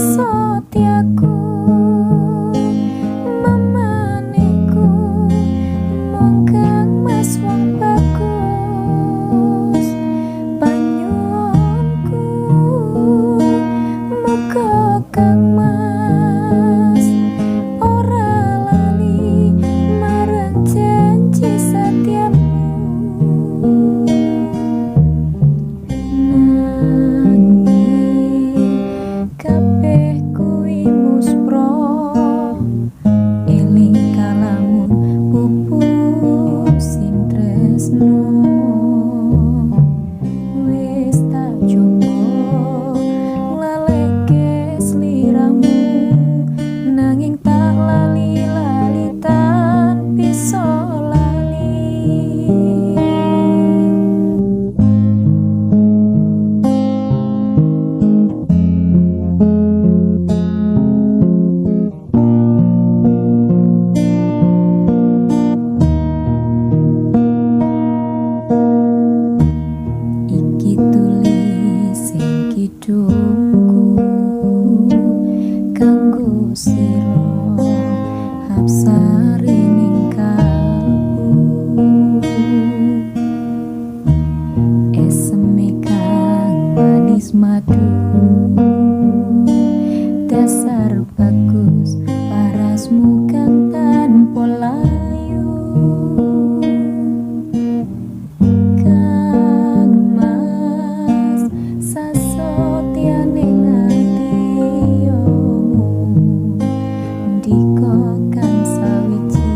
Sasotyaku memaniku mung Kang Mas wong bagus panyuwunku muga Kang Mas ora lali marang janji setiamu. Nanging kabeh kuwi muspro eling kalamun pupu sing tresno wis tak coba nglaleke sliramu nanging tak lali-lali tan bisa lali. Iki tulis sing kidungku kanggo sira hapsari ning kalbu eseme kang manis madu dasar bagus parasmu kang tanpa layu. Kang Mas sasotyane ati omu ndika kang sawiji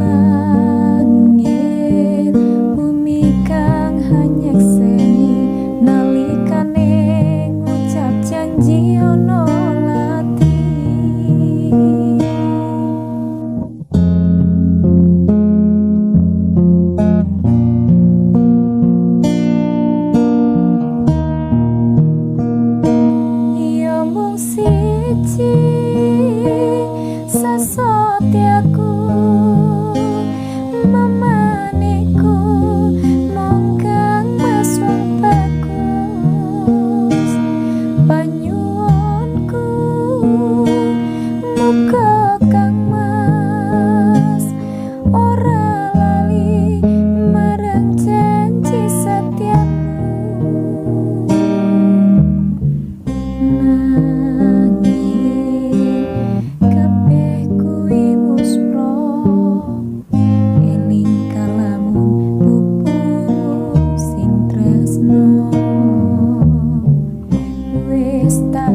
langit bumi kang hanyekseni nalikane ngucap janji ana lati. Ya mung siji sasotyaku memaniku mung Kang Mas wong bagus panyuwunku muga Kang Mas ora lali marang janji setiamu. Nanging kabeh kuwi muspro eling kalamun pupu sing tresno wis tak